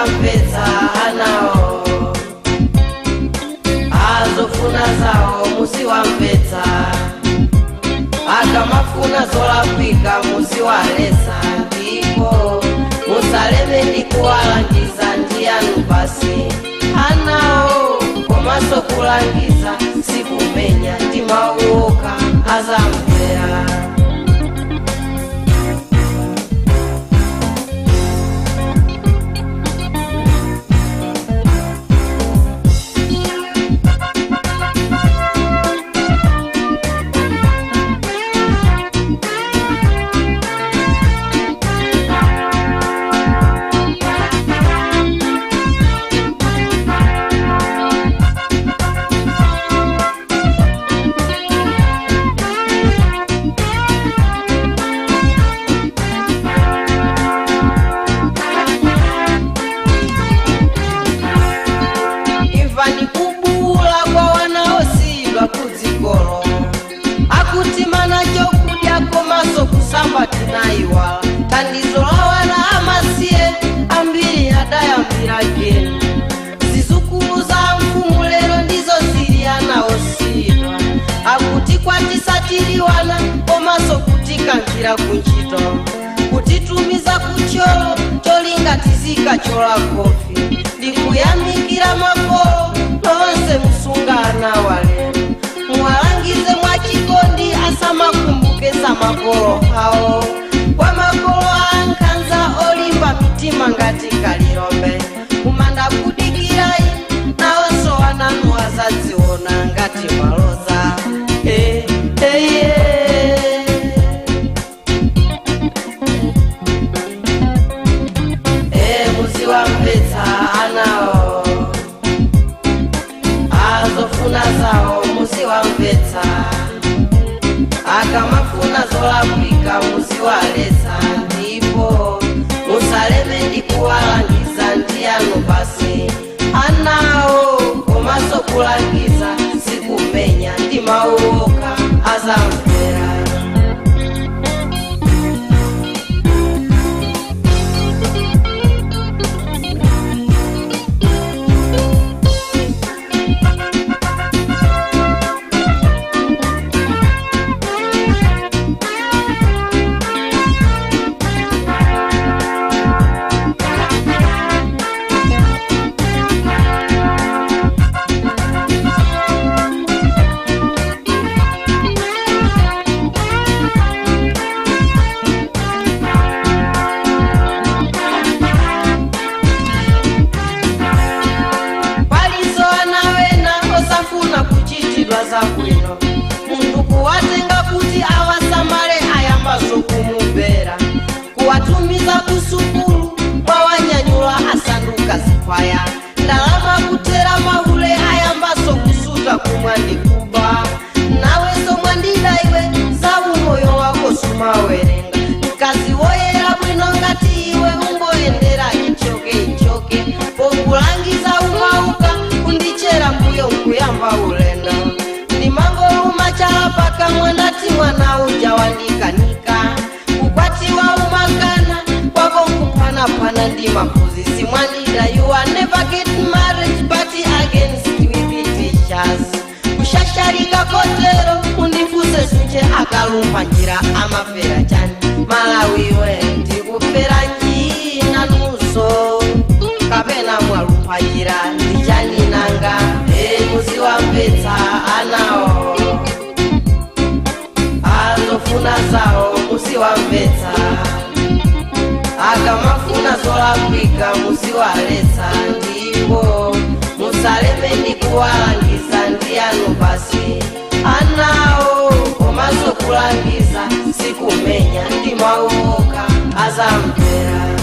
Muziwamvetsa anawo, azofuna zawo muziwamvetsa, akamafuna zolakwika muziwaletsa, ndipo musaleme ndi kuwalangiza ndiyanu basi anawo. Komanso kulangiza sikumenya, ndi mawu okha azamvera. Imvani kubuwula kwa wana osiyidwa kudzikolo, akuti mana chokudya komanso kusamba tinayiwala. Thandizo la wana amasiye ambiri adayambira geni. Zizukulu za mfumu lero ndizo zili ana osiyidwa, akuti kwatisatiriwana komanso kutikankhira kuntchito, kutitumiza kuthyolo cholinga tizikachola kofi. Ndikuyamikira makolo nonse musungana walero, muwalangize mwachikondi asamakumbuke za makolo awo. Kwa makolo ankhanza olimba mitima ngati kalilombe, kumanda kudikirai, nawonso wananu azadziona ngati maloza. Eh, eh, yeah. Muziwamvetsa anawo, azofuna zawo muziwamvetsa, akamafuna zolakwika muziwaletsa, ndipo musaleme ndi kuwalangiza ndiyanu basi anawo. Komanso kulangiza sikumenya, ndi mawu okha azamvera. Paliso ana wena osafuna kuchitidwa zabwino. Munthu kuwatenga kuti awasamale, ayambaso kumubera. Kuwatumiza kusukulu, mwawanyanyula asanduka zikwaya. Ndalama kutera mahule, ayambaso kusuta, kumwa ndi kuba. Nawenso mwandida iwe, za umoyo wako sumawerenga. Mkazi woyera bwino ngati iwe ungoyendera ichoke ichoke. Pokulangiza umauka kundichera mbuyo nkuyamba ulendo. Ndimangoluma chala pakamwa, ndati mwana uja wandikanika. Kukwatiwa umakana kwako nkuphanapana ndi maphunzitsi. Mwandida, you are never get married but against with the teachers. Kushasharika kotero undifuse sunje, akalumba njira amafera chani? Malawiwe, ndikufera njina nuso kapena mwalumba njira ndichani nanga? E, muziwamvetsa anawo, azofuna zawo muziwamvetsa, akamafuna zolakwika muziwaletsa, ndipo musaleme ndi kuwalangiza ndiyanu basi anawo. Komanso kulangiza sikumenya, ndi mawu okha azamvera.